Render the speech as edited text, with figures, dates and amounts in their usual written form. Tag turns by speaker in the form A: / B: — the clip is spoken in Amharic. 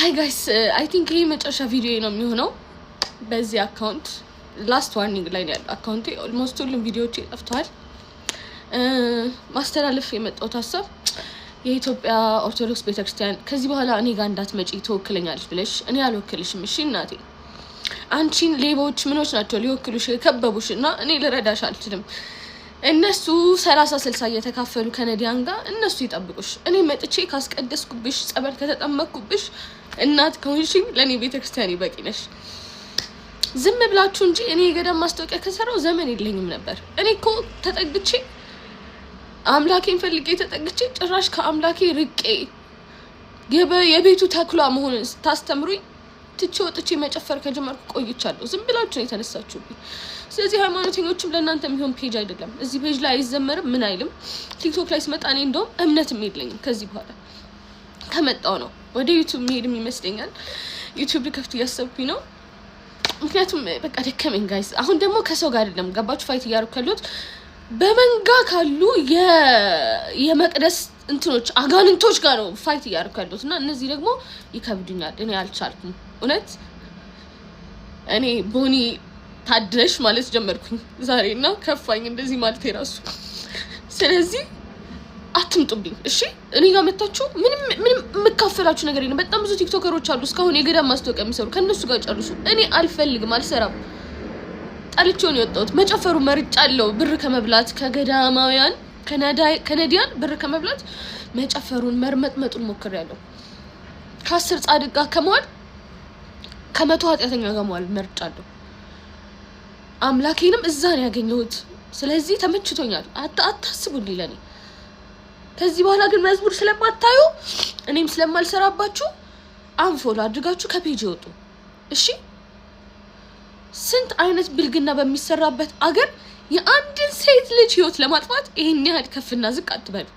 A: Hi guys, I think ይሄ መጨረሻ ቪዲዮ ነው የሚሆነው በዚህ account። Last warning ላይ ነው ያለው account ኤ። Almost ሁሉም ቪዲዮዎች ጠፍተዋል። ማስተላለፍ የመጣሁት ሀሳብ የኢትዮጵያ ኦርቶዶክስ ቤተክርስቲያን ከዚህ በኋላ እኔ ጋር እንዳትመጪ፣ ትወክለኛለች ብለሽ እኔ አልወክልሽም። እሺ እናቴ፣ አንቺን ሌቦች ምኖች ናቸው ሊወክሉሽ የከበቡሽ እና እኔ ልረዳሽ አልችልም። እነሱ 30 60 እየተካፈሉ ከነዲያን ጋር እነሱ ይጠብቁሽ። እኔ መጥቼ ካስቀደስኩብሽ፣ ጸበል ከተጠመቅኩብሽ፣ እናት ከሆንሽኝ ለእኔ ቤተክርስቲያን ይበቂ ነሽ። ዝም ብላችሁ እንጂ እኔ የገዳም ማስታወቂያ ከሰራው ዘመን የለኝም ነበር። እኔ እኮ ተጠግቼ አምላኬን ፈልጌ ተጠግቼ ጭራሽ ከአምላኬ ርቄ የቤቱ ተኩላ መሆንን ስታስተምሩኝ ትቼ ወጥቼ መጨፈር ከጀመርኩ ቆይቻለሁ። ዝም ብላችሁ ነው የተነሳችሁብኝ። ስለዚህ ሃይማኖተኞችም ለእናንተ የሚሆን page አይደለም። እዚህ page ላይ አይዘመርም፣ ምን አይልም። ቲክቶክ ላይ ስመጣ እኔ እንደውም እምነትም የለኝም። ከዚህ በኋላ ከመጣው ነው ወደ ዩቱብ መሄድም ይመስለኛል። ዩቱብ ልከፍት እያሰብኩኝ ነው። ምክንያቱም በቃ ደከመኝ guys። አሁን ደግሞ ከሰው ጋር አይደለም፣ ገባችሁ? Fight እያደረኩ ያለሁት በመንጋ ካሉ የመቅደስ እንትኖች አጋንንቶች ጋር ነው fight እያደረኩ ያለሁት እና እነዚህ ደግሞ ይከብዱኛል። እኔ አልቻልኩም። እውነት እኔ ቦኒ ታድለሽ ማለት ጀመርኩኝ ዛሬ እና ከፋኝ እንደዚህ ማለት የራሱ። ስለዚህ አትምጡብኝ፣ እሺ? እኔ ጋር መታችሁ ምንም ምንም የምካፈላችሁ ነገር የለም። በጣም ብዙ ቲክቶከሮች አሉ እስካሁን የገዳም ማስታወቂያ የሚሰሩ፣ ከእነሱ ጋር ጨርሱ። እኔ አልፈልግም፣ አልሰራም። ጠልቼው ነው የወጣሁት። መጨፈሩ መርጫለሁ። ብር ከመብላት ከገዳማውያን ከነዲያን ብር ከመብላት መጨፈሩን መርመጥመጡን ሞክሬያለሁ። ከ10 ጻድቅ ጋር ከመዋል ከ100 ኃጢአተኛ ጋር መዋል መርጫለሁ። አምላኬንም እዛ ነው ያገኘሁት። ስለዚህ ተመችቶኛል። አታስቡልኝ ለኔ። ከዚህ በኋላ ግን መዝሙር ስለማታዩ እኔም ስለማልሰራባችሁ unfollow አድርጋችሁ ከ page ይወጡ። እሺ፣ ስንት አይነት ብልግና በሚሰራበት አገር የአንድን ሴት ልጅ ህይወት ለማጥፋት ይሄን ያህል ከፍና ዝቅ አትበሉ።